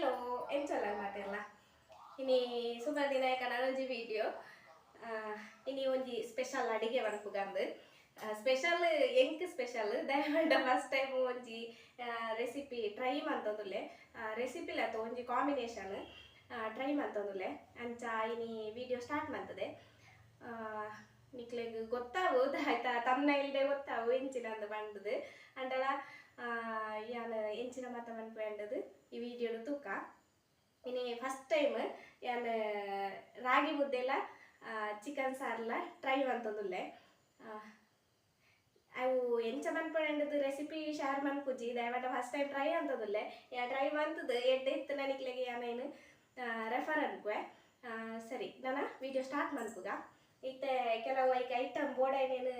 Hello ಎಂಚಲ್ಲ ಮಾತೆಲ್ಲ ಇನಿ ಸುಮಾರು ದಿನ ನಾನೊಂಜಿ ವಿಡಿಯೋ ಇನಿ ಒಂಜಿ ಸ್ಪೆಷಲ್ ಅಡಿಗೆ ಮನ್ಪುಗಂದು ಸ್ಪೆಷಲ್ ಎಂಕ್ ಸ್ಪೆಷಲ್ ದಯಮಾಡ ಫಸ್ಟ್ ಟೈಮ್ ಒಂಜಿ ರೆಸಿಪಿ ಟ್ರೈ ಮಂತೊಂದುಲ್ಲೆ ರೆಸಿಪಿ ಅಥವಾ ಒಂಜಿ ಕಾಂಬಿನೇಷನ್ ಟ್ರೈ ಮಂತೊಂದುಲ್ಲೆ ಅಂಚ ಇನಿ ವಿಡಿಯೋ ಸ್ಟಾರ್ಟ್ ಮಂತದೆ ನಿಕ್ಲೆಗ್ ಗೊತ್ತಾವು ಆಯ್ತಾ ತಮ್ಮನ ಇಲ್ಲದೆ ಗೊತ್ತಾವು ಎಂಚಿನಂದು ಬಂದದು ಅಂಡಲ ಯಾನ್ ಎಂಚಿನ ಮಾತ ಮನ್ಪು ಈ ವಿಡಿಯೋ ತೂಕ ಇನಿ ಫಸ್ಟ್ ಟೈಮ್ ಯಾನ್ ರಾಗಿ ಮುದ್ದೆಲ ಚಿಕನ್ ಸಾರ್ಲ ಟ್ರೈ ಮಂತೊಂದುಲ್ಲೆ ಅವು ಎಂಚ ಮನ್ಪುಂಡದು ರೆಸಿಪಿ ಶೇರ್ ಮನ್ಪುಜಿ ದಯಮಾಡ ಫಸ್ಟ್ ಟೈಮ್ ಟ್ರೈ ಅಂತದುಲ್ಲೆ ಯಾ ಟ್ರೈ ಮಂತದು ಎಡ್ಡೆ ಇತ್ತು ನನಗೆ ಯಾನೇನು ರೆಫರ್ ಅನ್ಕುವೆ. ಸರಿ ನಾನು ವಿಡಿಯೋ ಸ್ಟಾರ್ಟ್ ಮನ್ಪುಗ ಇತ್ತೆ ಕೆಲವು ಐಕ್ ಐಟಮ್ ಬೋರ್ಡ್ ಏನೇನು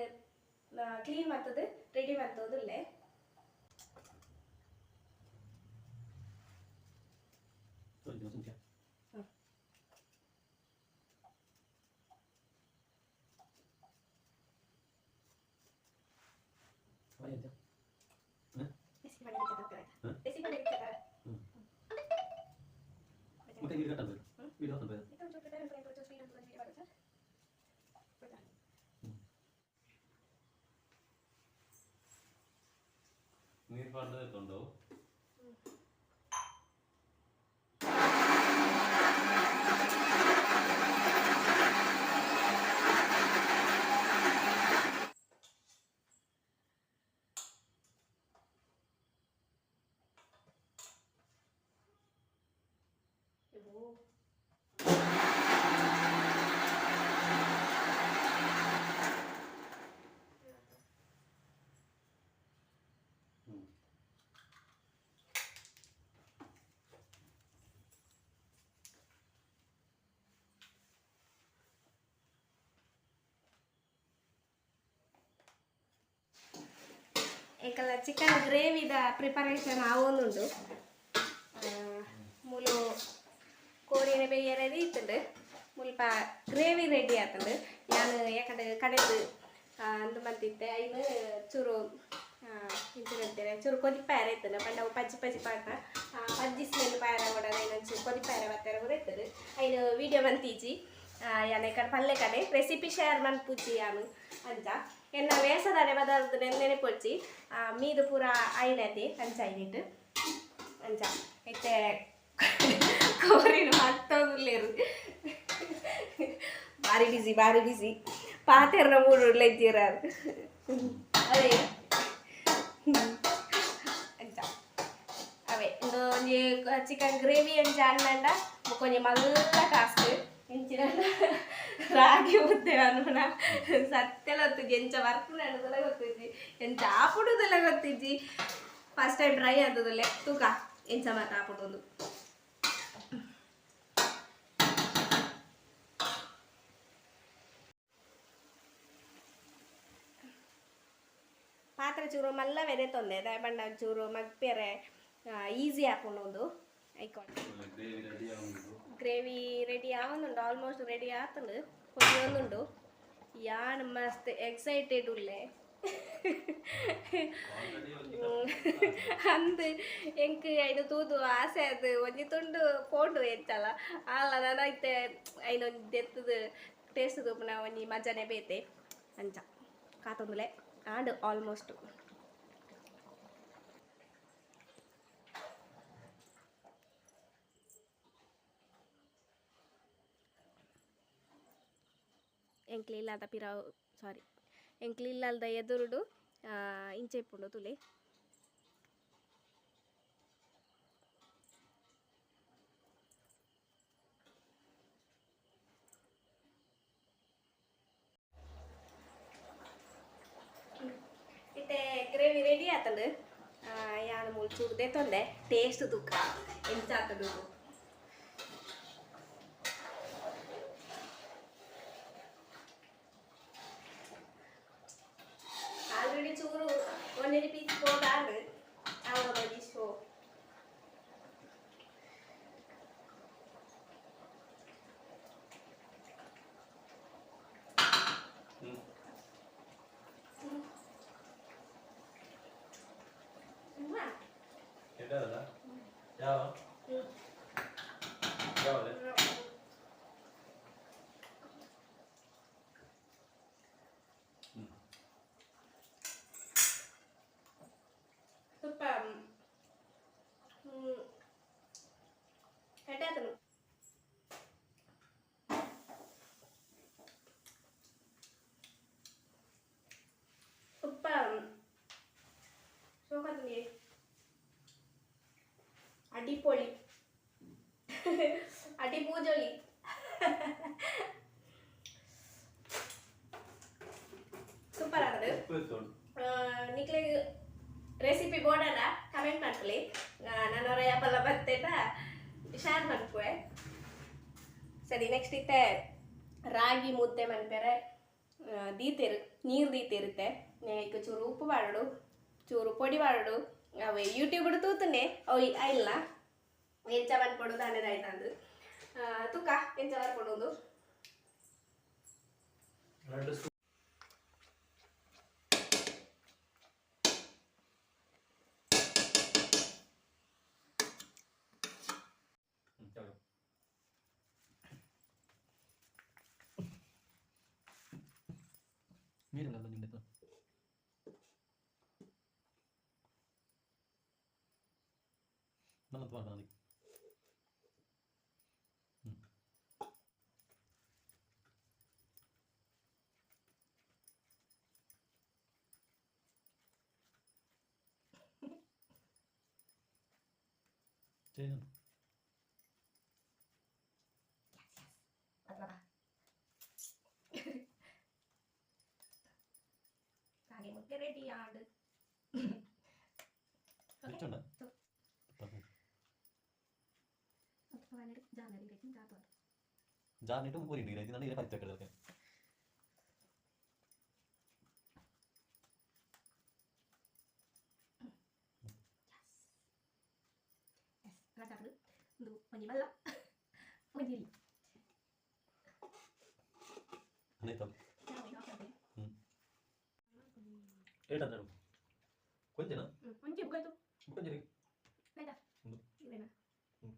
ಕ್ಲೀನ್ ಮಾಡ್ತದೆ ರೆಡಿ ಮಾಡ್ತೋದಿಲ್ಲೆ. ನೀರು ಪಾಡ್ದೆ ತೊಂಡವು ಏಕಲ್ಲ ಚಿಕನ್ ಗ್ರೇವಿದ ಪ್ರಿಪರೇಷನ್ ಆವೊಂದುಂಡು ಮೂಲು ಕೋರಿನ ಬೇಯರೆ ಇತ್ತುಂಡು ಮುಲ್ಪ ಗ್ರೇವಿ ರೆಡಿ ಆತುಂಡು. ಯಾನ್ ಯಾಕಂದ್ರೆ ಕಡೆದು ಅಂದು ಮಂತಿತ್ತೆ ಐನು ಚೂರು ಇಂಚಿನಂತೇನೆ ಚೂರು ಕೊದಿಪಾರ ಇತ್ತುಂಡು ಪಂಡ ಅವು ಪಜ್ಜಿ ಪಜ್ಜಿ ಪಾಡ್ನ ಪಜ್ಜಿ ಸ್ಮೆಲ್ ಪಾಯರ ಕೂಡ ಐನೊಂಚೂರು ಕೊದಿಪಾರ ಬತ್ತಾರೆ ಕೂಡ ಇತ್ತುಂಡು ಐನು ವಿಡಿಯೋ ಮಂತೀಜಿ ಯಾನ್ ಕಡೆ ಪಲ್ಲೆ ಕಡೆ ರೆಸಿಪಿ ಶೇರ್ ಮನ್ಪುಜಿ ಯಾನು ಅಂಚ ಎನ್ನ ವೇಸದಾನೆ ಬದಲ್ದು ನೆನ್ನೆನೆ ಪೊಚ್ಚಿ ಮೀದು ಪೂರ ಐನತಿ ಅಂಚ ಐನಿಟ್ಟು ಅಂಚ ಇತ್ತೆ ಕೋರಿನ ಮತ್ತೊಂದುಲ್ಲೇರು ಬಾರಿ ಬಿಸಿ ಬಾರಿ ಬಿಸಿ ಪಾತೆರ್ನ ಮೂಡು ಇದ್ದೀರ ಅದೇ ಅಂಚ ಅವೇ ಇಂದು ಒಂಜಿ ಚಿಕನ್ ಗ್ರೇವಿ ಅಂಚ ಅಣ್ಣಂಡ ಬೊಕ್ಕ ಮಲ್ಲ ಟಾಸ್ಕ್ ಇಂಚಿನ ರಾಗಿ ಮುದ್ದೆ ಅನ್ಪುನ ಸತ್ಯಲ ಗೊತ್ತಿಜ್ಜಿ ಎಂಚ ಬರ್ಪುನ ಅನ್ನೋದೆಲ್ಲ ಗೊತ್ತಿಜ್ಜಿ ಎಂಚ ಆಪುಡುದೆಲ್ಲ ಗೊತ್ತಿಜ್ಜಿ ಫಸ್ಟ್ ಟೈಮ್ ಟ್ರೈ ಆದದಲ್ಲೇ ತೂಕ ಎಂಚ ಮಾತ ಆಪುಡೊಂದು. ಪಾತ್ರೆ ಚೂರು ಮಲ್ಲ ವೆದೆ ದಾಯ ಬಣ್ಣ ಚೂರು ಮಗ್ಪೆರೆ ಈಸಿ ಆಪುಂಡು ಐಕೊಂಡು ಗ್ರೇವಿ ರೆಡಿ ಆವೊಂದುಂಡು ಆಲ್ಮೋಸ್ಟ್ ರೆಡಿ ಆತುಂಡು ಕೊಯ್ಯೊಂದುಂಡು ಯಾನ್ ಮಸ್ತ್ ಎಕ್ಸೈಟೆಡ್ ಉಲ್ಲೆ ಅಂದ್ ಎಂಕ್ ಐನು ತೂದು ಆಸೆ ಅದು ಒಂಜಿ ತುಂಡು ಪೋಂಡು ಎಂಚಲ ಆಲ ನನ ಇತ್ತೆ ಐನು ಒಂಜಿ ದೆತ್ತದು ಟೇಸ್ಟ್ ತೂಪುನ ಒಂಜಿ ಮಜಾನೆ ಬೇತೆ ಅಂಚ ಕಾತೊಂದುಲೆ ಆಂಡ್ ಆಲ್ಮೋಸ್ಟ್ ಎಂಕ್ಲ ಇಲ್ಲದ ಪಿರಾವು ಸಾರಿ ಎಂಕ್ಲ ಇಲ್ಲಲ್ದ ಎದುರುಡು ಇಂಚ ಇಪ್ಪುಂಡು ತುಲೆ. ಇತ್ತೆ ಗ್ರೇವಿ ರೆಡಿ ಆತಂಡು ಯಾನ್ ಮೂಲು ಚೂರು ದೆತ್ತೊಂದೆ ಟೇಸ್ಟ್ ತೂಕ ಎಂಚ ಆತುಂಡು. ಆಲ್ರೆಡಿ ಚೂರು ಒಂದೆರಡು ಪೀಸ್ ಪೋದಾಂಡ್ ಆವೊಂಜಿ ಶೋ ಯಾವ ಆತಂಗೆ. ಅಡಿಪೊಳಿ ಅಡಿ ಪೂಜೊಳಿ. ಸೂಪರ್ ಆತದು. ನಿಕ್ಲೆ ರೆಸಿಪಿ ಬೋಡಾಡ ಕಮೆಂಟ್ ಮಾಡ್ಕೊಳ್ಳಿ. ನಾನು ಅವರ ಯಾಪಲ್ಲ ಬರ್ತೇಟ ಶೇರ್ ಮಾಡ್ಕುವೆ. ಸರಿ, ನೆಕ್ಸ್ಟ್ ಇತ್ತೆ ರಾಗಿ ಮುದ್ದೆ ಮನ್ಪೆರೆ ದೀತೇರು ನೀರು ದೀತಿರುತ್ತೆ. ಇಕ್ಕ ಚೂರು ಉಪ್ಪು ಪಾಡೋಡು, ಚೂರು ಪೊಡಿ ಪಾಡೋಡು. ಅವೆ ಯೂಟ್ಯೂಬ್ ತೂತನೆ ಅವು ಇಲ್ಲ ಎಂಚ ಮನ್ಪೊಡು ದಾನೆದಾಯ್ತಂದು ತೂಕ ಎಂಚ ಬರ್ಪೊಡು. ನೀರಿಲ್ಲ ನಿಂಗೆ. ನನ್ನ ಮಾಡೋಣ. ಹ್ಞೂ ಚೇಂಜ್. ರಾಗಿ ಮುದ್ದೆ ರೆಡಿ ಆಡು. ಹೆಚ್ಚುಂಡ. ಜಾನಿಟ್ಟು ಊರಿಟ್ಟು ಇದು ನನಗೆ ಪರಿಚಯ. ಒಂದು ಒಂಜಿ ಮಲ್ಲ ಒಂಜಿ. ಹ್ಞೂ ಏಟ್ ಅಂದ್ರೆ ಕೊಂಚನಾ? ಒಂಜಿ ಬುಕ್ಕಂತು. ಕೊಂಚ. ಆಯ್ತಾ? ಇದೇನಾ? ಹ್ಞೂ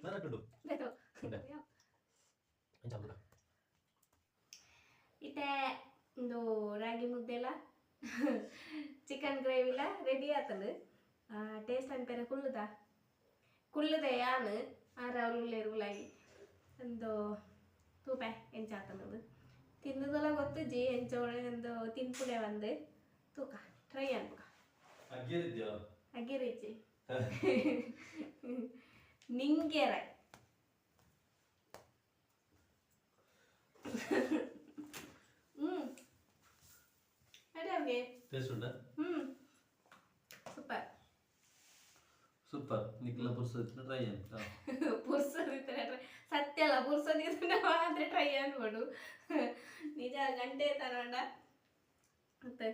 ನರಟುಂಡು. ಆಯ್ತು. ಉಂಡೆ. ಅಂಚ ಬುಕ್ಕ. ಇತ್ತೆ ಒಂದು ರಾಗಿ ಮುದ್ದೆಲ ಚಿಕನ್ ಗ್ರೇವಿಲ ರೆಡಿ ಆತಂದು. ಟೇಸ್ಟ್ ಅನ್ಪೇರೆ ಕುಳ್ಳುದ ಕುಳ್ಳುದೆ ಯಾನ್ ಆರ ಉಲ್ಲೇರು ಉಲಾಯಿ ಒಂದು ತೂಪೆ ಎಂಚ ಆತಂದು ತಿಂದದೆಲ್ಲ ಗೊತ್ತುಜಿ. ಎಂಚ ಒಂದು ತಿನ್ಪುಡೆ ಒಂದು ತೂಕ ಟ್ರೈ ಅನ್ಪುಕ. ಅಗ್ಗಿರಿದ್ಯಾ? ಅಗ್ಗಿರಿಚಿ ನಿಂಗೆರೆ. ಅದೇ ಅವ್ಗೆ. ಟೇಸ್ಟ್ ಉಂಟಾ? ಹ್ಮ್, ಸೂಪರ್. ಸೂಪರ್. ನಿಕ್ಲ ಪುರ್ಸೊತ್ತು ಟ್ರೈ ಅಂತ. ಪುರ್ಸೊದಿತ್ತರೆ ಟ್ರೈ ಸತ್ಯ ಅಲ್ಲ. ಪುರ್ಸೊದಿದ್ರೆ ಮಾತ್ರ ಟ್ರೈ ಅನ್ಬೋದು ನಿಜ. ಗಂಟೆ ತಗೊಂಡ ಮತ್ತೆ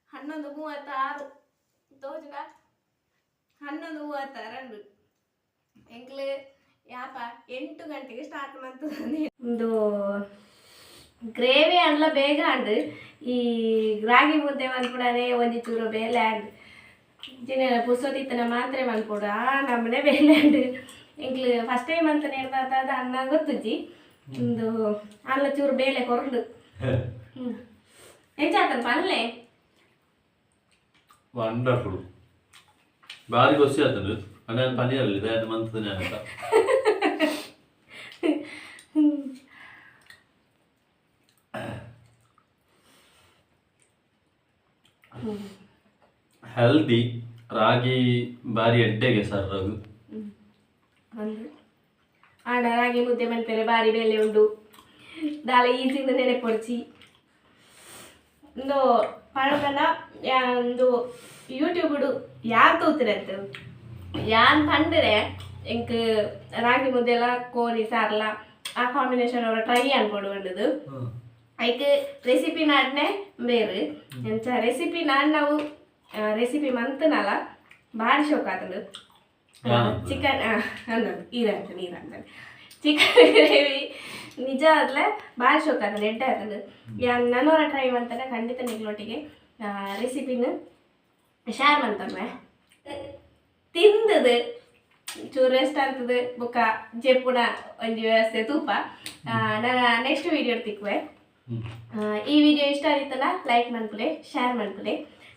11:36 ತೋಜುನ. 11:36 ಎಂಕ್ಲು ಯಾಪ 8 ಗಂಟೆಗೆ ಸ್ಟಾರ್ಟ್ ಮಾಡ್ತದೆ. ಒಂದು ಗ್ರೇವಿ ಅಂಡ್ಲ ಬೇಗ ಅಂಡ್ ಈ ರಾಗಿ ಮುದ್ದೆ ಮನ್ಪುಡನೆ ಒಂಜಿ ಚೂರು ಬೇಲೆ ಅಂಡ್ ಜಿನ ಪುರ್ಸೊತ್ತಿತ್ತನ ಮಾತ್ರೆ ಮನ್ಪೊಡು. ಆ ನಮ್ಮನೆ ಬೇಲೆ ಅಂಡ್ ಎಂಕ್ಲು ಫಸ್ಟ್ ಟೈಮ್ ಅಂತ ನೇರ್ದಾದ ಅನ್ನ ಗೊತ್ತುಜ್ಜಿ. ಒಂದು ಅಲ್ಲ ಚೂರು ಬೇಲೆ ಕೊರಂಡು. ಹ್ಞೂ ಎಂಚಾತನ್ ಪನ್ಲೆ. ವಂಡರ್ಫುಲ್, ಭಾರಿ ಖುಷಿ ಆತಂದು. ಅಂದ್ರೆ ಪನ್ನೀರ್ ಅಲ್ಲಿ ಇದೆ ಮಂತದ ಅಂತ. ಹೆಲ್ದಿ ರಾಗಿ ಬಾರಿ ಎಡ್ಡೆಗೆ ಸರ್ ರಘು. ಒಂದು ಆಡ ರಾಗಿ ಮುದ್ದೆ ಮನ್ಪೆರೆ ಬಾರಿ ಬೇಲೆ ಉಂಡು. ದಾಲ ಈಸಿಂದ ನೆನೆಪೊಡ್ಚಿ. ಒಂದು ಪಣಕನ ಒಂದು ಯೂಟ್ಯೂಬ್ ಯಾರು ತೂತಿರಂತ ಯಾನ್ ಪಂಡರೆ ಎಂಕ್ ರಾಗಿ ಮುದ್ದೆ ಎಲ್ಲ ಕೋರಿ ಸಾರ್ಲ ಆ ಕಾಂಬಿನೇಷನ್ ಅವರ ಟ್ರೈ ಅನ್ಕೊಡು ಬಂದದ್ದು. ಐಕ್ ರೆಸಿಪಿ ನಾಡ್ನೆ ಬೇರೆ ಎಂಚ ರೆಸಿಪಿ ನಾಡ್ ನಾವು ರೆಸಿಪಿ ಮಂತನಲ್ಲ ಭಾರಿ ಶೋಕ್ ಆತಂದು. ಚಿಕನ್ ಅನ್ನೋದು ಈರಂತ ನೀರಂತ ಚಿಕನ್ ಗ್ರೇವಿ ನಿಜ ಆದ್ಲೆ ಭಾರಿ ಶೋಕ್ ಆತಂದು, ಎಡ್ಡೆ ಆತಂದು. ಯಾನ್ ನನ್ನವರ ಟ್ರೈ ಮಾಡ್ತಾನೆ ಖಂಡಿತ ನಿಗ್ಲೊಟ್ಟಿಗೆ ರೆಸಿಪಿನ ಶೇರ್ ಮಂತೊಮ್ಮೆ. ತಿಂದದು ಚೂರು ರೆಸ್ಟ್ ಅಂತದ ಬೊಕ್ಕ ಜೆಪ್ಪುನ ಒಂಜಿ ವ್ಯವಸ್ಥೆ ತೂಪ. ನಾನು ನೆಕ್ಸ್ಟ್ ವೀಡಿಯೋ ತಿಕ್ಕುವೆ. ಈ ವಿಡಿಯೋ ಇಷ್ಟ ಆಗಿತ್ತಲ್ಲ ಲೈಕ್ ಮನ್ಪುಲೆ, ಶೇರ್ ಮನ್ಪುಲೆ,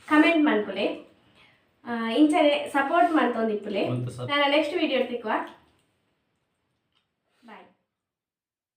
ಕಮೆಂಟ್ ಮನ್ಪುಲೆ, ಇಂಚನೆ ಸಪೋರ್ಟ್ ಮಂತೊಂದಿಪ್ಪುಲೆ. ನಾನು ನೆಕ್ಸ್ಟ್ ವಿಡಿಯೋ ತಿಕ್ಕುವ.